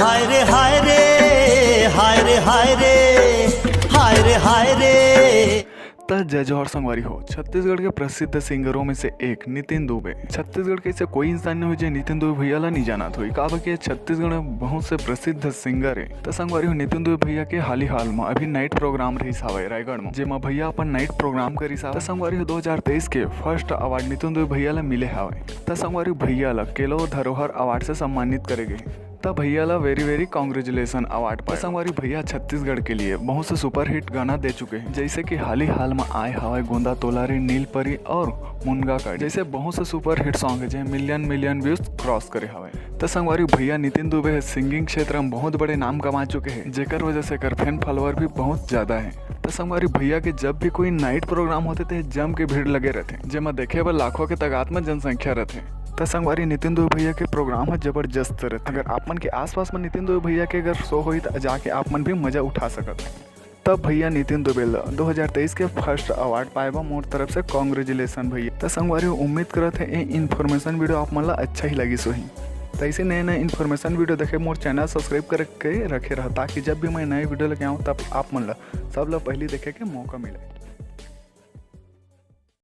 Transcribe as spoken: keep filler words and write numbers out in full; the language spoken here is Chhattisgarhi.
हाय रे, हाय रे, हाय रे, हाय रे, हाय रे, हाय रे। त जय जोहार संगवारी हो, छत्तीसगढ़ के प्रसिद्ध सिंगरों में से एक नितिन दुबे। छत्तीसगढ़ के ऐसे कोई इंसान नहीं हो जे नितिन दुबे भैया ला नहीं जानत होई, काबर के छत्तीसगढ़ में बहुत से प्रसिद्ध सिंगर है। त संगवारी हो, नितिन दुबे भैया के हाल ही हाल में अभी नाइट प्रोग्राम रहिस हावय रायगढ़ में, जेमा भैया अपन नाइट प्रोग्राम करिस हावय। त संगवारी हो, दो हज़ार तेईस के फर्स्ट अवार्ड नितिन दुबे भैया ला मिले हावय। त संगवारी हो, भैया ला केलो धरोहर अवार्ड से सम्मानित करे गए। त भैया ला वेरी वेरी कॉन्ग्रेचुलेशन अवार्ड पाए। त संगवारी, भैया छत्तीसगढ़ के लिए बहुत से सुपरहिट गाना दे चुके हैं, जैसे कि हाल ही हाल में आए हवाए गोंदा तोला रे, नील परी और मुनगा का, जैसे बहुत से सुपरहिट सॉन्ग है, जे मिलियन मिलियन व्यूज क्रॉस करे हवाए। त संगवारी, भैया नितिन दुबे है सिंगिंग क्षेत्र में बहुत बड़े नाम कमा चुके हैं, जेकर वजह से एकर फैन फॉलोअर भी बहुत ज्यादा है। त संगवारी, भैया के जब भी कोई नाइट प्रोग्राम होते थे, जम के भीड़ लगे रहते, जेमा देखे बर लाखों के तादाद में जनसंख्या रहते। त संगवारी, नितिन दुबे भैया के प्रोग्राम ह जबरदस्त रहथे। अगर आप मन के आसपास में नितिन दुबे भैया के अगर शो होई, त जाके आप मन भी मजा उठा सकत हो। तब भैया नितिन दुबे ल दो हज़ार तेईस के फर्स्ट अवार्ड पाए बर मोर तरफ से कॉन्ग्रेचुलेशन भैया। त संगवारी, उम्मीद करत है ये इन्फॉर्मेशन वीडियो आप मन ला अच्छा ही लगिस होही। त ऐसे नए नए इन्फॉर्मेशन वीडियो देखे मोर चैनल सब्सक्राइब करके रखे रह, ताकि जब भी मैं नए वीडियो लेके आऊँ, तब आप मन ला सब ला पहली देखे के मौका मिले।